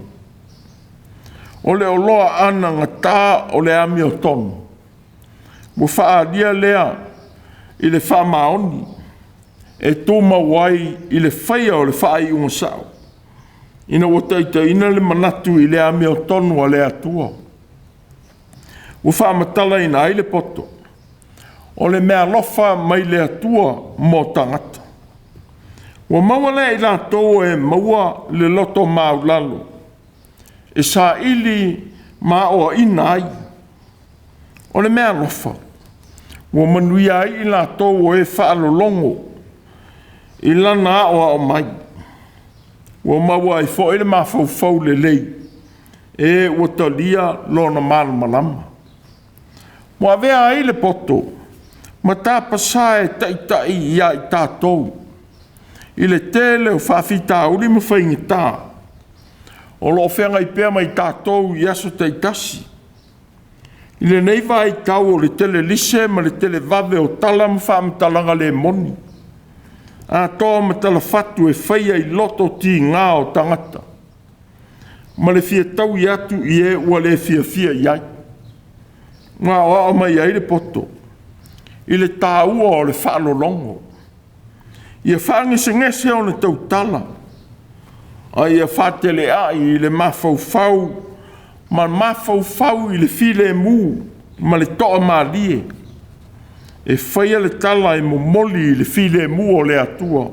O le oloa anagata o le amiotonu, ua faaalia lea i le faamaoni e tumau ai i le faia o le faaiuga sao, ina ua taitaiina le manatu i le amiotonu a le Atua. Ua faamatalaina ai le poto, o le meaalofa mai le Atua mo tagata. Ua maua lea e i latou e maua le loto maualalo e saili ma aoaina ai. O le meaalofa ua manuia ai i latou o e faalologo i lana aoao mai, ua maua ai foi le mafaufau lelei, e ua talia lona malamalama. Ua avea ai le poto ma tapasa e taitai ia i tatou i le tele o faafitauli ma faigata o lo o feagai pea ma i tatou i aso taitasi. I lenei vaitau o le tele lise ma le televave o tala ma faamatalaga le moni, atoa ma talafatu e faia i loto tiga o tagata, ma le fia taui atu i e ua le fiafia i ai. Na aoao mai ai le poto i le taua o le faalologo, ia faagesegese ona tautala, a ia faateleai i le mafaufau ma mafaufau i le filemu ma le toamalie, e faia le tala e momoli i le filemu o le Atua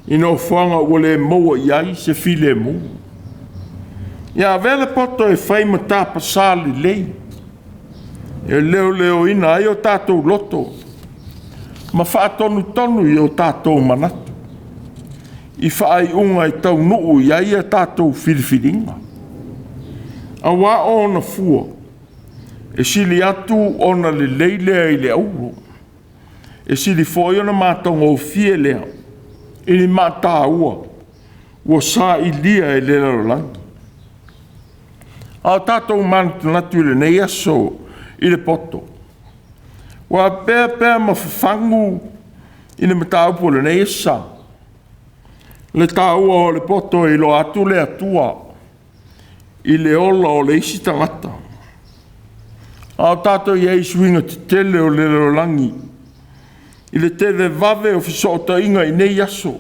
i nofoaga ua le maua i ai se filemu. Ia avea le poto e fai ma tapasa lelei, e leoleoina ai o tatou loto ma faatonutonu i o tatou manatu i faaiuga e taunuu i ai a tatou filifiliga. Aua o ona fua e sili atu ona lelei lea i le auro, e sili foi ona matagofie lea i le mataua ua sailia e le lalolagi. A o tatou manatunatu i lenei aso i le poto, ua pea ma fafagu i le mataupu o lenei aso Sa, le taua o le poto e iloa atu le Atua i le ola o le isi tagata. A o tatou i ai i suiga tetele o le lalolagi, i le televave o fesootaiga i nei aso,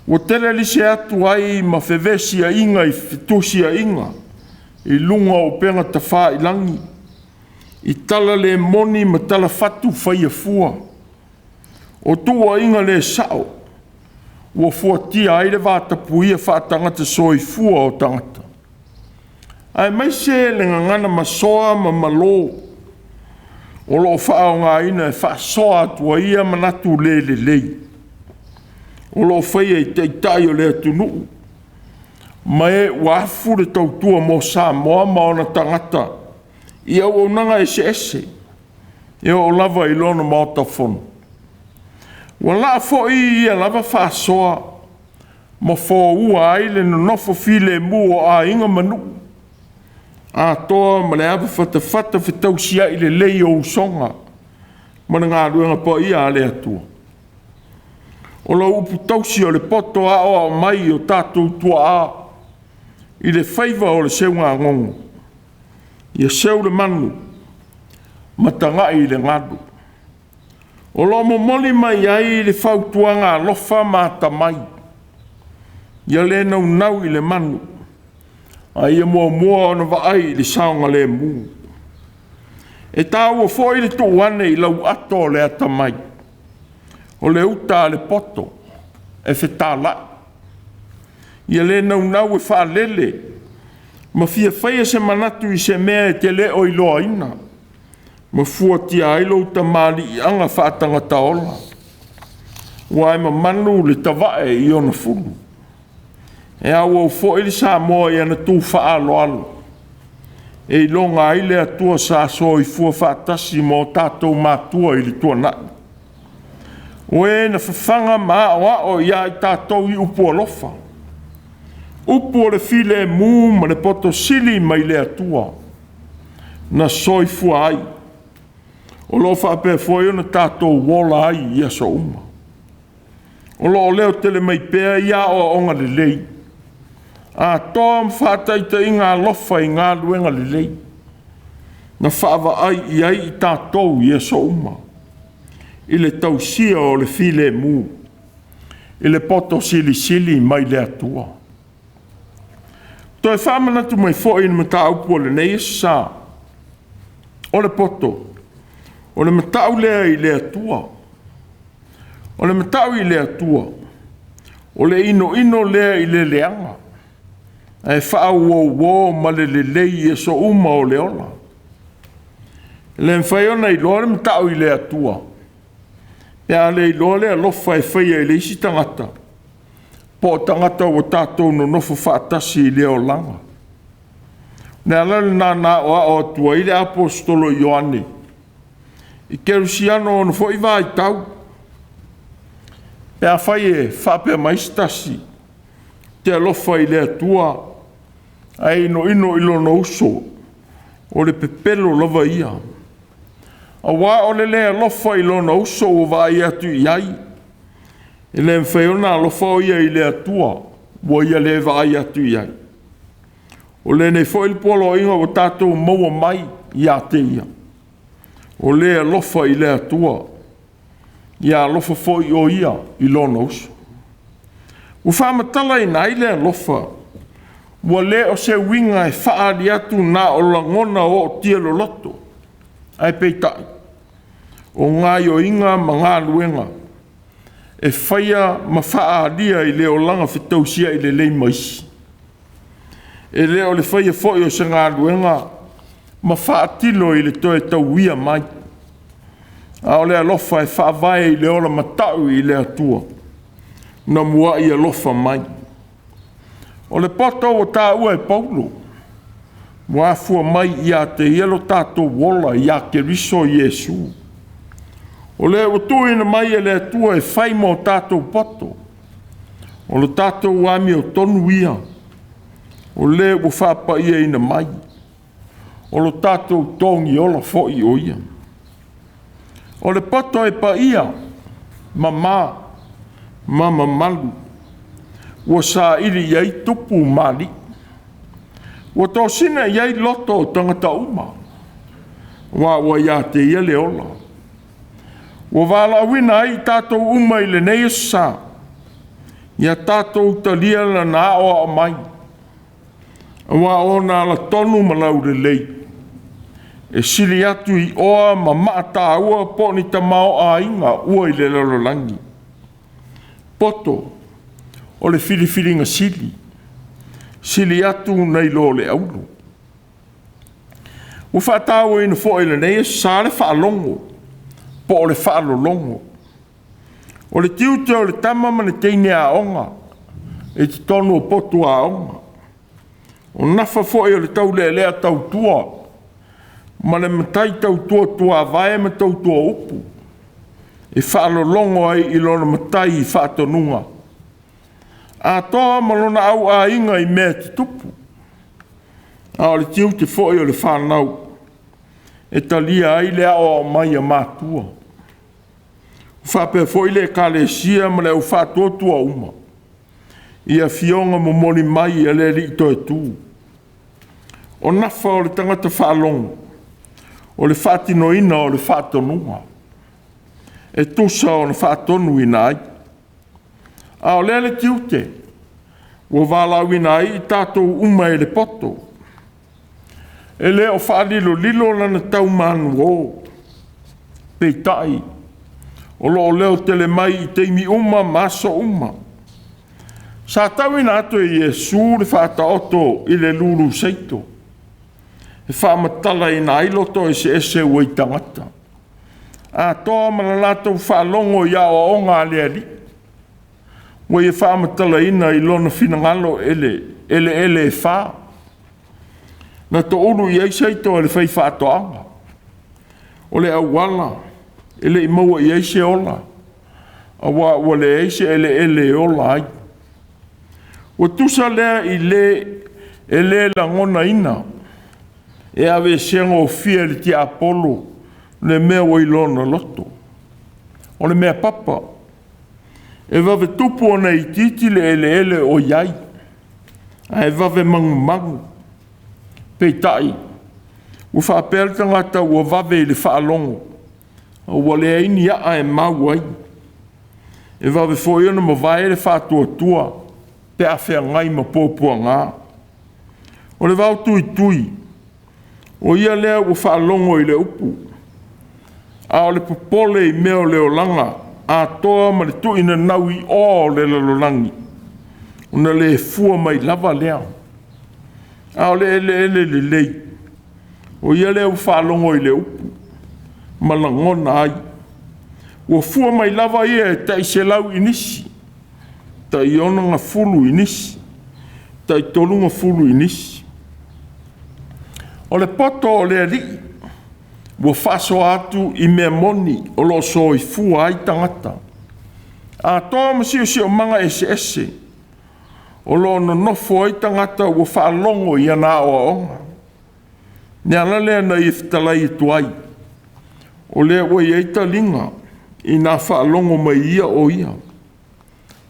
ua tele lise atu ai ma fevesiaiga i fetusiaiga i luga o upega tafailagi, i tala le moni ma tala fatu faia fua. O tuuaiga le sao ua fuatia ai le vatapuia faatagata soifua o tagata, aemaise le gagana masoa ma malo o lo o faaaogaina e faasoa atu ai ia manatu le lelei o lo o faia i taitai o le atunuu ma e ua afu le tautua mo Samoa ma ona tagata i auaunaga eseese e oo lava i lona Maota Fono. Ua laa foi ia lava faasoa ma foua ai le nonofo filemu o aiga ma nuu, atoa ma le avafatafata fetausiai lelei o usoga ma le galuega paia a le Atua. O lau upu tausi o le poto aoao mai i o tatou tuaa i le faiva o le seugagogo, ia seu le manu ma tagai i le galu. O lo o momoli mai ai le fautuaga alofa ma atamai, ia le naunau i le manu, a ia muamua ona vaai i le saogalemu. E taua foi le tuu ane i lau ato o le atamai, o le uta a le poto e fetalai. Ia le naunau e faalele ma fia faia se manatu i se mea e te le o iloaina, ma fuatia ai lou tamaliiaga faatagata ola, aua e mamanu le tavae i ona fulu. E auau foi le Samoa i ana tu faaaloalo, e iloga ai le Atua sa soifua faatasi ma o tatou matua i le tuanai, o e na fafaga ma aoao ia i tatou i upu alofa, upu o le filemu ma le poto sili mai le Atua na soifua ai, o lo o faapea foi ona tatou ola ai i aso uma. O lo o leo tele mai pea ia aoaoga lelei, atoa ma faataitaiga alofa i galuega lelei, na faavaai i ai i tatou i aso uma, i le tausia o le filemu, i le poto silisili mai le Atua. Toe faamanatu mai foi i le mataupu o lenei Aso Sa, o le poto, o le matau lea i le Atua. O le matau i le Atua, o le inoino lea i le leaga, ae faauouo ma le lelei i aso uma o le ola. E le mafai ona iloa le matau i le Atua, pe a le iloa le alofa e faia i le isi tagata, po o tagata ua tatou nonofo faatasi i le olaga. O le ala lena na aoao atu ai le Aposetolo Ioane i kerisiano o ona foi vaitau, pe afai e faapea mai se tasi, ou te alofa i le Atua, ae inoino i lona uso, o le pepelo lava ia. Aua o le le alofa i lona uso ua vaai atu i ai, e le mafai ona alofa o ia i le Atua ua ia le vaai atu i ai. O lenei foi le poloaiga ua tatou maua mai ia te ia, o le alofa i le Atua, ia alofa foi o ia i lona uso. Ua faamatalaina ai le alofa, ua le o se uiga e faaali atu na o lagona ootia loloto, ae peitai, o gaoioiga ma galuega e faia ma faaalia i le olaga fetausiai lelei ma isi. E le o le faia foi o se galuega ma faatilo i le toe tauia mai, a o le alofa e faavae i le ola matau i le Atua na muai alofa mai. O le poto ua taua e Paulo, ua afua mai ia te ia lo tatou ola ia Keriso Iesu. O le ua tuuina mai e le Atua e fai ma o tatou poto, o le tatou amiotonu ia, o le ua faapaiaina mai, o lo tatou togiola foi o ia. O le poto e paia, mama ma mamalu, ua saili i ai tupu ma alii, ua tosina i ai loto o tagata uma, aua ua ia te ia le ola. Ua valaauina ai i tatou uma i lenei aso sa, ia tatou talia lana aoao mai, aua o ona alatonu ma laulelei, e sili atu i oa ma maataua po o ni tamaoaiga ua i le lalolagi. Poto o le filifiliga sili, sili atu nai lo le auro. Ua faatauaina foi i lenei aso sa le faalogo po o le faalologo. O le tiute o le tama ma le teine aoga i totonu o potu aoga. O nafa foi o le taulealea tautua ma le matai tautua tuavae ma tautua upu, e faalologo ai i lona matai i faatonuga, atoa ma lona auaiga i mea tutupu. A o le tiute foi o le fanau e talia ai le aoao mai a matua. Faapea foi le ekalesia ma le au faatuatua uma i afioga momoli mai a le Alii Toetu. O nafa o le tagata faalogo, o le faatinoina o le faatonuga. e tusa ona faatonuina ai. A o lea le tiute ua valaauina ai i tatou uma e le poto. E le o faalilolilo lana tau manuo, peitai o lo o leotele mai i taimi uma ma aso uma. Sa tauina atu e Iesu le Faataoto i le lulu seito e faamatalaina ai loto eseese ua i tagata, atoa ma le latou faalogo i aoaoga a le Alii, ua ia faamatalaina i lona finagalo eleele e fa, na toulu i ai seito a le faifaatoaga. O le auala e le i maua i ai se ola, aua ua leai se eleele e ola ai. Ua tusa lea i le e le lagonaina e aveesea gofie e le tiapolo le mea ua i lona loto. O le mea papa, e vave tupu ona itiiti le eleele o i ai, ae vave magumagu. Peitai, ua faapea le tagata ua vave i le faalogo, a ua leai ni a'a e mau ai. E vave foi ona mavae le faatuatua pe a feagai ma puapuaga. O le vaotuitui, o ia lea ua faalogo i le upu, a o le popole i mea o le olaga atoa ma le tuuinanau i oa o le lalolagi, ona le fua mai lava lea. A o le eleele lelei, o ia lea ua faalogo i le upu ma lagona ai. Ua fua mai lava ia e tai 100 inisi, tai 60 inisi, tai 30 inisi. O le poto o le Alii ua faasoa atu i mea moni o lo o soifua ai tagata, atoa ma siosiomaga eseese o lo o nonofo ai tagata ua faalogo i ana aoaoga. O le ala lea na ia fetalai atu ai, o lea ua i ai taliga ina a faalogo mai ia o ia.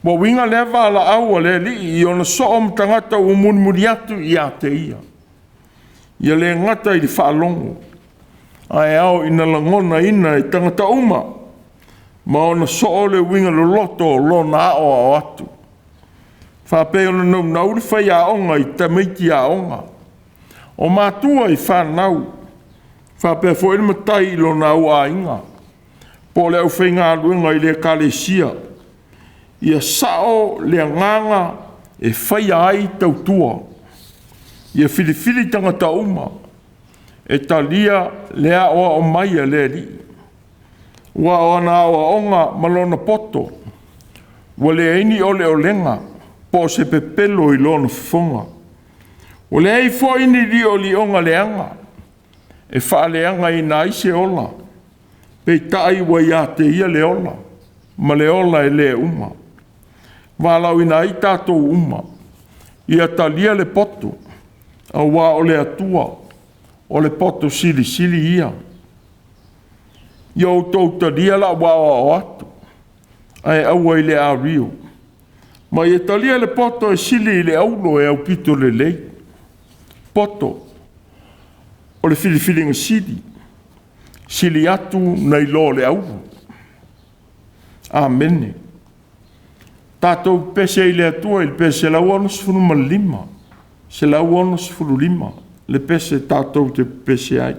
Ua uiga lea valaau a le Alii i ona soo ma tagata ua mulimuli atu ia te ia. Ia le gata i le faalogo, ae ao ina lagonaina e tagata uma ma ona soo le uiga loloto o lona aoao atu. Faapei ona naunau le faiaoga i tamaiti aoga, o matua i fanau, faapea foi le matai i lona auaiga, po o le aufaigaluega i le ekalesia. Ia sao le agaga e faia ai tautua. Ia filifili tagata uma e talia le aoao mai a le Alii, aua o ana aoaoga ma lona poto ua leai ni oleolega po o se pepelo i lona fofoga. Ua leai foi ni liolioga leaga e faaleagaina ai se ola, peitai ua ia te Ia le ola ma le ola e le uma. Valaauina ai tatou uma ia talia le poto, aua o le Atua o le poto silisili Ia. Ia outou talia lau aoao atu, ae aua i le ario, ma ia talia le poto e sili i le auro e aupito lelei. Poto, o le filifiliga sili, sili atu nai lo le auro. Amene. Tatou pese ai i le Atua i le pese 165, 165 le pese tatou te pese ai.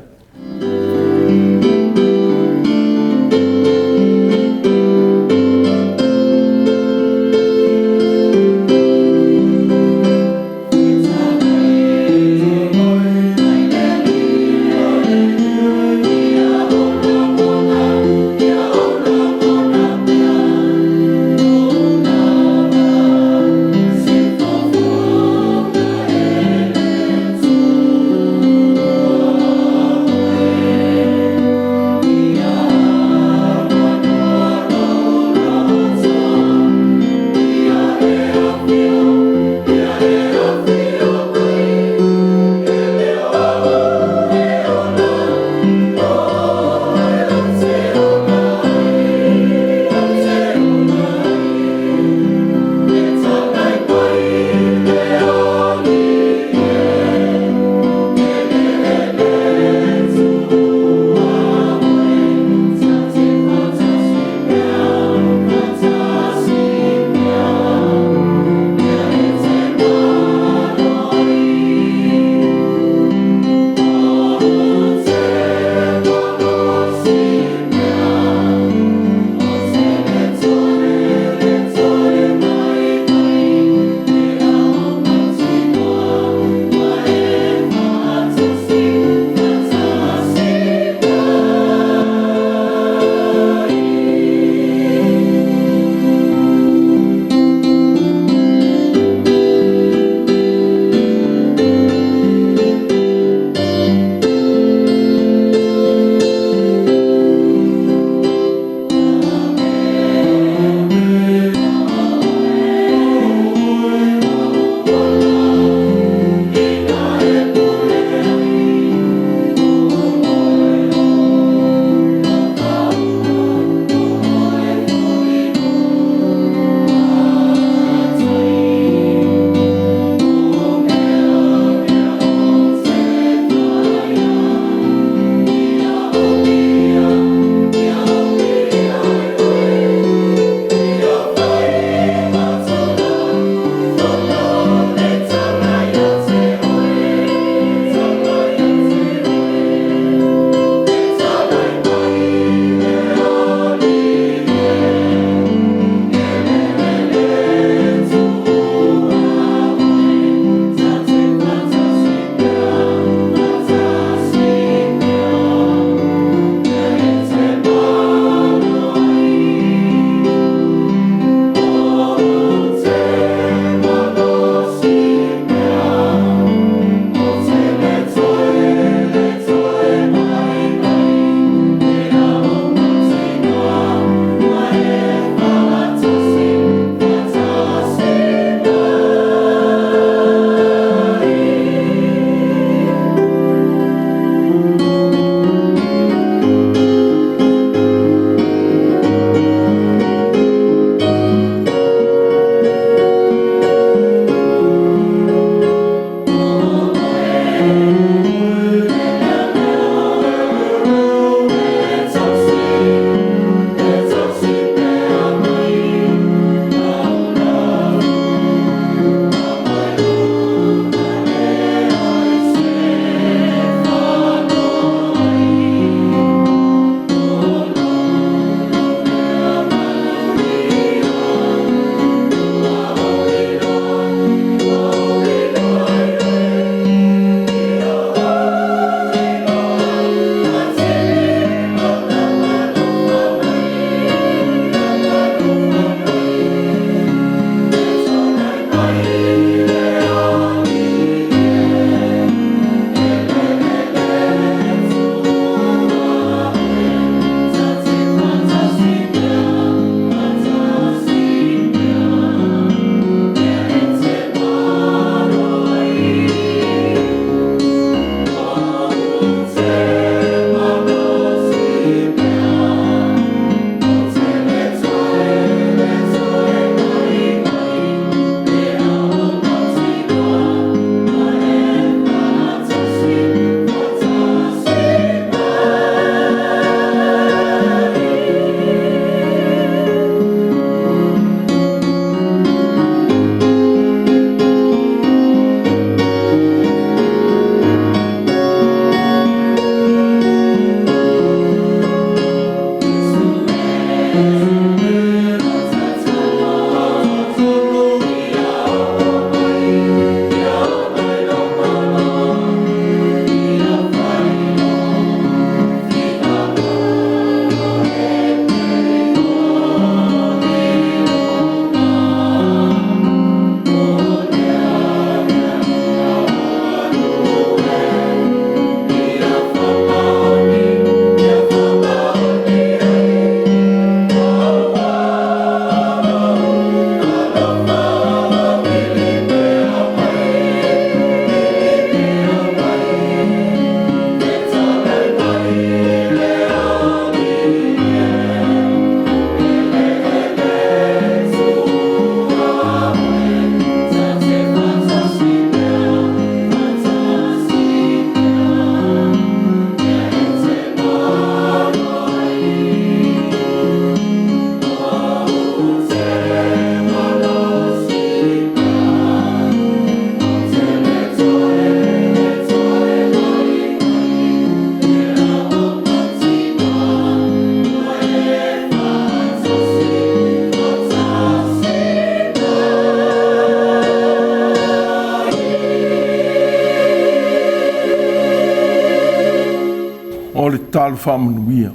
tatalo faamanuia.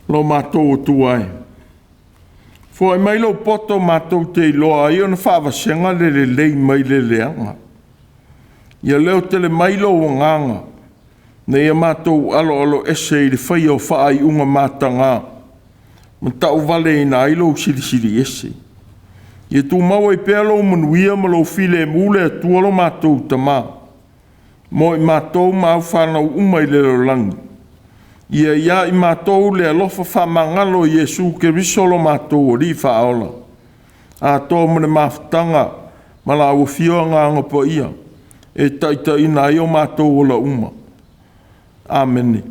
Lo matou Atua e, foai mai lou poto matou te iloa ai ona faavasega le lelei mai le leaga. Ia leo tele mai lou agaga, ina ia matou aloaloese i le faia o faaiuga mataga ma tauvaleina ai lou Silisili Ese. Ia tumau ai pea lou manuia ma lou filemu le Atua lo matou Tama, mo i matou ma au fanau uma i le lalolagi. Ia ia i matou le alofa faamagalo o Iesu Keriso lo matou Alii Faaola, atoa ma le mafutaga ma la ua afio Agaga Paia e taitaiina ai o matou ola uma. Amene.